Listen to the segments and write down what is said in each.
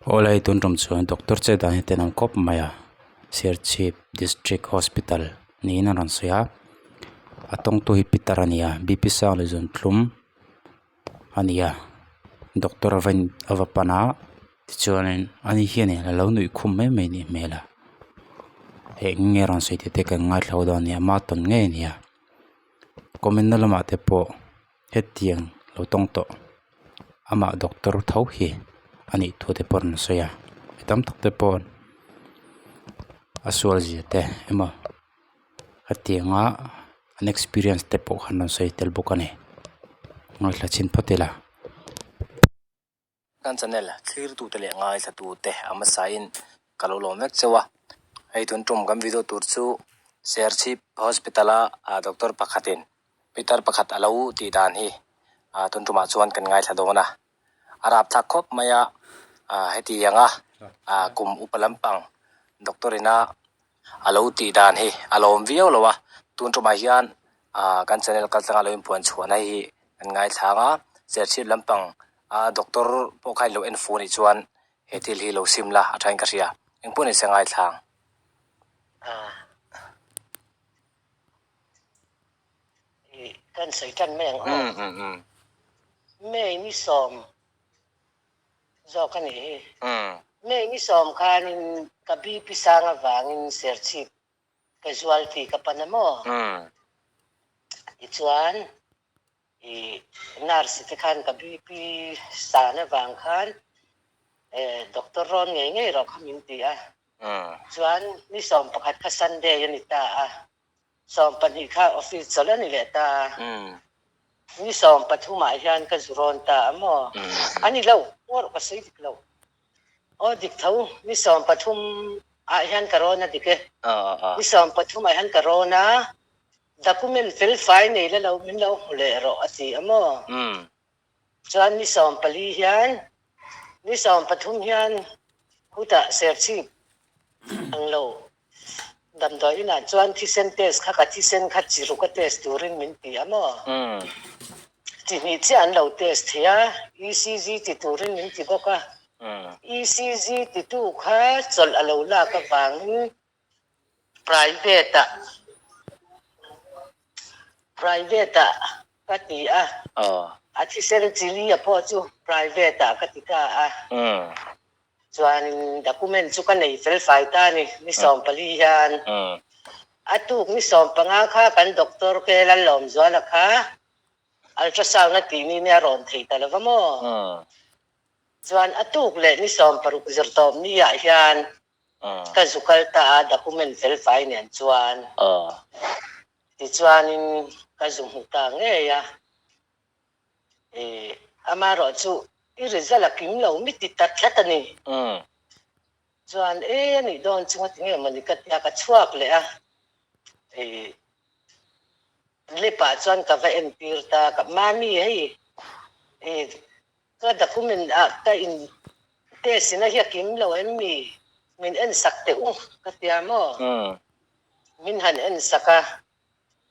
Aw lai tun tum chuan doctor che dan hi tenawm khawp mai a Serchhip district hospital niin a rawn sawi a a tawngtu hi pitar a ni a b p sang leh zunthlum a ni a doctor a va in a va pan a tichuanin ani hianin a lo nuih khum mai mai a nih hmel a eng nge a rawn sawi tih te kan ngaithla ho dawn a ni ama tawn ngei a ni a comment na lamah te pawh hetiang lo tawng tawh amah doctor tho hi a nih thu te pawh an sawi a mi tam tak te pawh a sual zia te emaw hetianga an experience te pawh khan rawn sawi tel bawk a ni ngaithla chhin phawt ila. Kan channel thlirtute leh ngaithlatute a hmasain ka lo lawm vek cheu a, hei tun tum kan video tur chu Serchhip Hospital a doctor pakhatin pitar pakhat a lo tih dan hi tun tumah chuan kan ngaithla dawn a, a rapthlak khawp mai a, heti anga kum upa lampang doctor ina a lo tih dan hi a lawm viau lo a, tun tumah hian kan channel kaltlanga lo inpuan chhuahna hi kan ngaithla ang a, Serchhip lampang A doctor pawh kha in lo en fu anih chuan he thil hi lo sim la a thain ka hria. Engpawh ni se ngaithlang. Kan sawi tan mai ang aw. May ni sawm zawk a nih hi. May ni sawm khanin ka BP sang avangin Serchhip casualty ka pan a maw? Tichuan I nurse te khan ka BP san avang khan doctor rawn ngei ngei rawh kha min ti a. Chuan ni 11 kha Sunday a ni ta a, 12 kha office chawlh a ni leh ta a. Ni 13 ah hian ka zu rawn ta a maw? A ni lo, ngaw ka sawi dik lo. Aw dik tho, ni 13 ah hian ka rawn a dik e. Ni 13 ah hian ka rawn a. Document fel fai nei la lo min lo hmu leh rawh a ti a maw? Chuan ni 14 hian ni 13 hian hutah Serchhip ang lo damdawi inah chuan thisen test kha ka thisen kha chi ruk a test turin min ti a maw? Chi hnih chiah an lo test thei a, ECG ti turin min ti bawk a. ECG titu kha chawlh a lo lak avangin Private ah private ah ka ti a, a thisen chili a pawh chu private ah ka ti ta a, chuanin document chu ka nei fel fai ta a ni, ni 14 hian a tuk ni 15 kha kan doctor ke Lallawmzuala kha ultrasound a tih ni nia rawn thei ta lova maw? Chuan a tuk leh ni 16 zirtawp ni ah hian ka zu kal ta a document fel fai nen chuan tichuanin ka zu hmu ta ngei a, amaherawh chu i result a kim lo mi ti ta tlat a ni. Chuan e a nih dawn chu ngati nge mawni ka tia ka chhuak leh a, lip ah chuan ka va entir ta ka mami hei Ka document ah ka in test in a hi a kim lo em mi? Min en sak teh u ka tia maw? Min han en sak a,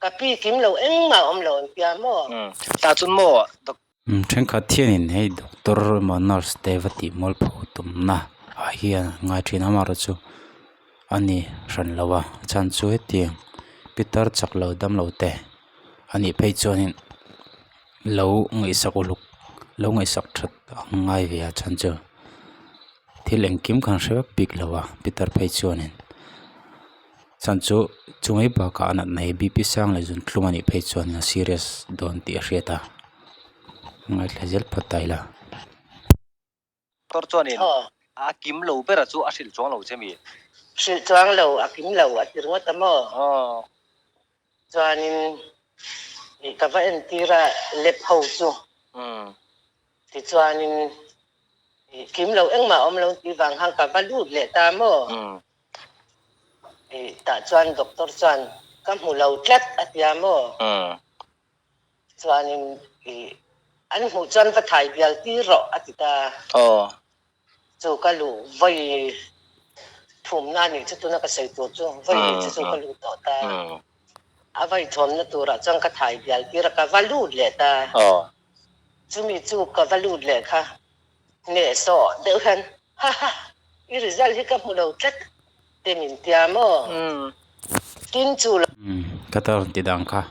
ka pi kim lo engmah awm lo an tia maw? Tah chuan maw doc. Thenkhat hianin hei doctor emaw nurse te va tih mual pho tumna ah hian an ngai thin a amaherawh chu a ni hran lo a chhan chu hetiang pitar chak lo damlo te a nih phei chuanin lo ngaihsak uluk lo ngaihsak that ang ngai ve a chhan chu thil engkim khan hre vek bik lo a pitar phei chuanin chhan chu chungei bakah a natna hi b p sang leh zunthlum a nih phei chuan a serious dawn tih a hriat a ngaithla zel phawt ta ila. Doctor chuanin a kim lo bera chu a hrilh chuang lo che mi? Hrilh chuang lo, a kim lo a ti ringawt a maw? Chuanin ka va entir a lep ho chu. Tichuanin kim lo engmah awm lo tih vang khan ka va lut leh ta maw? Tah chuan doctor chuan ka hmu lo tlat a tia maw? Chuanin i an hmuh chuan va thai bial tir rawh a ti ta. Chu ka luh vawi thumna a nih chu tuna ka sawi tur chu vawi hnih chu chu ka luh tawh ta. A vawi thawmna turah chuan ka thai bial tir a ka va lut leh ta. Chumi chu ka va lut leh kha hnehsawh deuh hian. Haha, i result hi ka hmu lo tlat te min tia maw? Tin chu lo. Umm, ka ta rawn ti dang kha.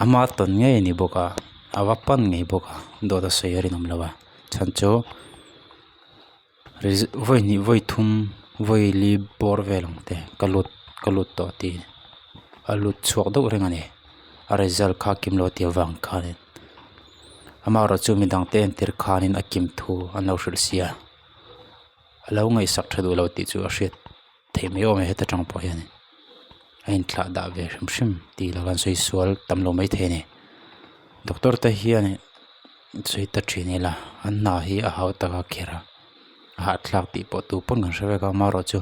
Ama tawn ngei a ni bawk a, a va pan ngei bawk a, dawt a sawi a rinawm lo a, chhan chu vawi hnih vawi thum vawi li bawr vel ang te ka lut ka lut tawh tih a lut chhuak deuh reng a ni a result kha a kim lo tih avang khanin amaherawh chu midang te entir khanin a kim thu an lo hrilh si a a lo ngaihsak tha duh lo tih chu a hriat theih mai awm e heta tang pawh hian a inthlah dah ve hrim hrim tih lo an sawi sual tam lo maithei a ni doctor te hian sawi ta thin ila an hna hi a hau tak a kher a a hahthlak tih pawh tu pawn kan hre vek a amaherawhchu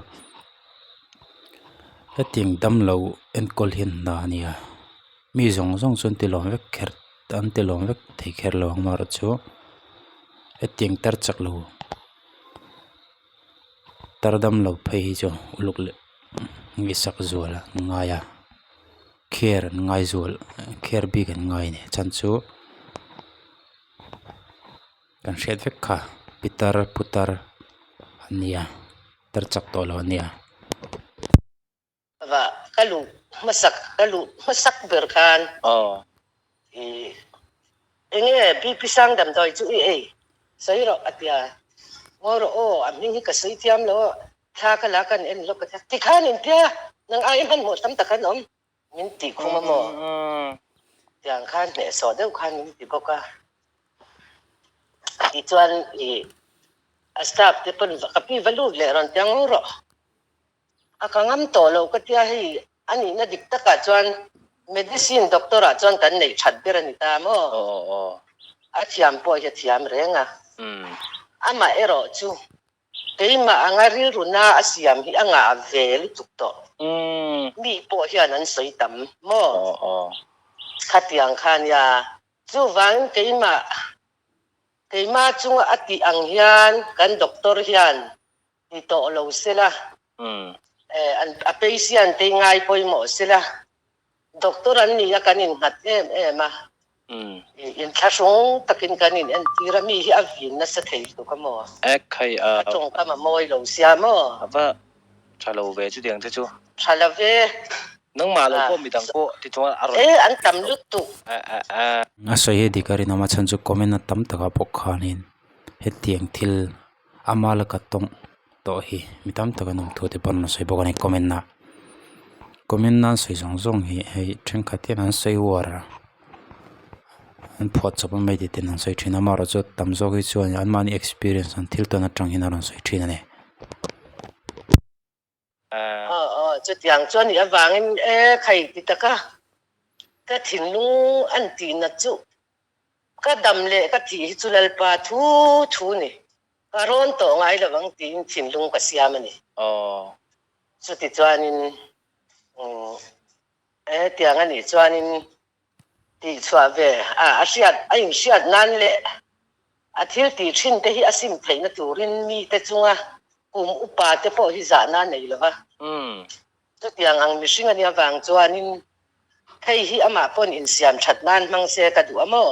hetiang damlo enkawl hi an hna a ni a mi zawng zawng chu an ti lawm vek kher an ti lawm vek thei kher lo ang amaherawhchu hetiang tar chak lo. Tar dam lo phei hi chu uluk leh ngaihsak zual an ngai a care an ngai zual care bik an ngai a ni chhan chu kan hriat vek kha pitar putar an ni a tar chak tawh lo an ni a. Va ka luh hmasak ka luh hmasak ber khan i enge BP sang damdawi chu i ei sawi rawh a tia ngawi rawh aw a hming hi ka sawi thiam lo a thla ka la kan en lawk a tia tikhan in tia nang ai hmanhmawh tam tak an awm min tih khum a maw tiang khan hnehsawh deuh khan min ti bawk a tichuan i a staff te pawn ka pi va lut leh rawn tia ngawi rawh. A ka ngam tawh lo ka tia hei a nihna dik takah chuan medicine doctor ah chuan kan neih that ber a ni ta maw? A thiam pawh hi a thiam reng a. Amah erawh chu keimah anga rilru na a siam hi a ngah ve lutuk tawh. Mi pawh hian an sawi tam maw? Khatiang kha nia. Chuvangin keimah keimah chunga a tih ang hian kan doctor hian Ti tawh lo sela, a patient te ngai pawimawh sela, doctor an ni a kan innghat em em a, inthlahrung takin kan in entir a, mi hi a vin nasa thei lutuk a maw? A tawngkam a mawi lo sia maw? A va tha lo ve chutiang te chu. Tha lo ve. Nangmah lo pawh midang pawh ti chuan a rawn. E an tam lutuk. A sawi hi dik a rinawm a chhan chu comment a tam takah pawh khanin hetiang thil Ama laka tawng tawh hi mi tam tak an awm thu te pawn an sawi bawk a ni comment ah comment nan sawi zawng zawng hi hei thenkhat hian an sawi uar a an phuah chawp a mai tih ten an sawi thin a amaherawhchu tam zawk hi chuan anmahni experience an thil tawn atang hian a rawn sawi thin a ni. Aw aw chutiang chuan i avangin e khai ti taka ka thinlung an tihna chu ka dam leh ka thih hi chu Lalpa thu thu ni ka rawn tawh ngai lo ang tiin thinlung ka siam a ni. Chuti chuanin hetiang a nih chuanin tihchhuah ve a a hriat a inhriat nan leh a thil tih thin te hi a sim theihna turin mite chunga kum upa te pawh hi zahna a nei lo va. Chutiang ang mihring a nih avang chuanin hei hi amah pawn insiam that nan hmang se ka duh a maw?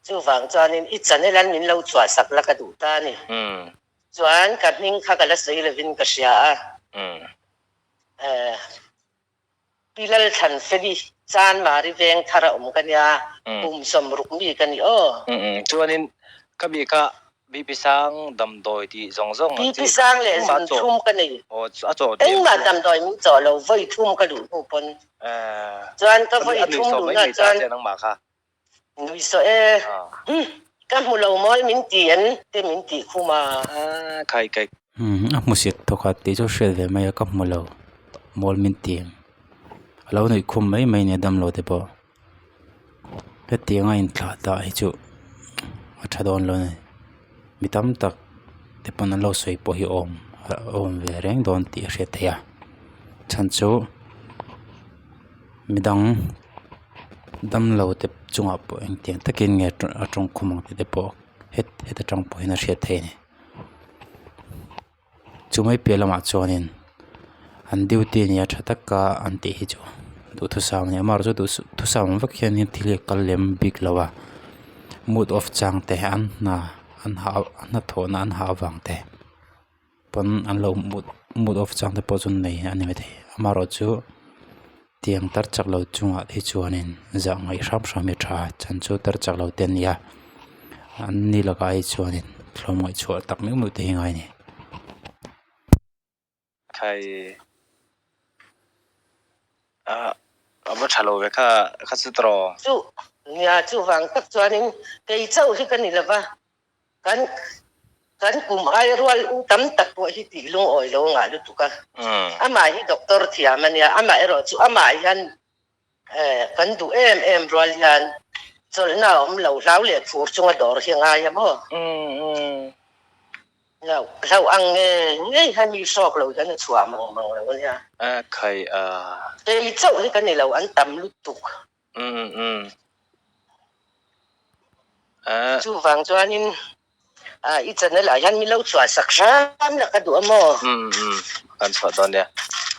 Chuvang chuanin i channel an min lo chhuahsak la ka duh ta a ni. Chuan ka hming kha ka la sawi lovin ka hria a. Pi Lalthlanfeli, Chanmari veng thar a awm ka nia, kum 60 mi ka ni aw. Chuanin ka mi kha BP sang damdawi tih zawng zawng ang chi. BP sang leh zun thum ka nei. Engmah damdawi min chawh lo, vawi thum ka luh hnu pawn. Chuan ka vawi thum luhna chuan. Nui saw e. Ka hmu lo mawi min ti en te min tih khum a. Khai khai. A hmu sit thawk a tih chu hriat ve mai a ka hmu lo mawl min ti em. A lo nuih khum mai mai nia damlo te pawh. Hetiang a inthlah dah hi chu a tha dawn lo a ni. Mi tam tak te pawn an lo sawi pawh hi awm awm ve reng dawn tih a hriat theih a. Chhan chu. Midang damlo te chungah pawh engtiang takin nge a tawngkhum ang tih te pawh heta tang pawh hian a hriat theih a ni. Chumai piah lamah chuanin an duty a nia tha taka an tih hi chu duhthusam a ni a amaherawhchu duhthusam ang vek hian thil hi a kal lem bik lo a mood off chang te an hna. an hah an hnathawhna an hah avang te pawn an lo mood mood off chang te pawh chu nei a ni maithei amaherawhchu tiang tar chak lo chungah hi chuanin zah ngaih hram hram hi a tha chhan chu tar chak lo te an ni a an ni lakah hi chuanin thlawm ngaih chhuah tak meuh meuh te hi a ngai a ni. Khai a a va tha lo ve kha kha chu tawh. Chu nia chuvang tak chuanin kei chauh hi ka ni lova kan kan kum ai rual u tam tak pawh hi tih lungawi lo ngah lutuk a amah hi doctor thiam a nia amah erawh chu amah hian Kan duh em em rual hian chawlhna a awm lo, hlau leh phur chunga dawr hi a ngai a maw? Hlau, hlau ang nge ngei hian mi hrawk lo hian a chhuah mang mang lo a nia. Khai a. Kei chauh hi ka ni lo, an tam lutuk. Chuvang chuanin I channel ah hian min lo chhuah sak hram la ka duh a maw? Umm umm kan chhuah dawn nia.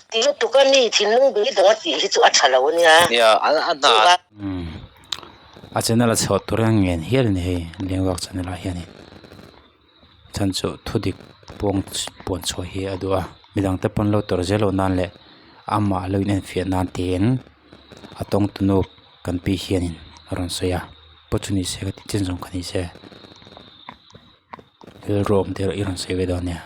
Ti lutuk a mi thinlung beidawng a tih hi chu a tha lo a nia. Nia a hna. Umm a channel a chhuah tur hian ngen hial a ni hei Lengvak channel ah hianin chhan chu thudik puang puan chhuah hi a duh a midang te pawn lo tawrh zel loh nan leh amah lo in enfiah nan tiin a tawng tunu kan pi hianin a rawn sawi a pawh chu ni se ka ti chin zawng kha ni se rilru awm te erawh i rawn sawi ve dawn nia.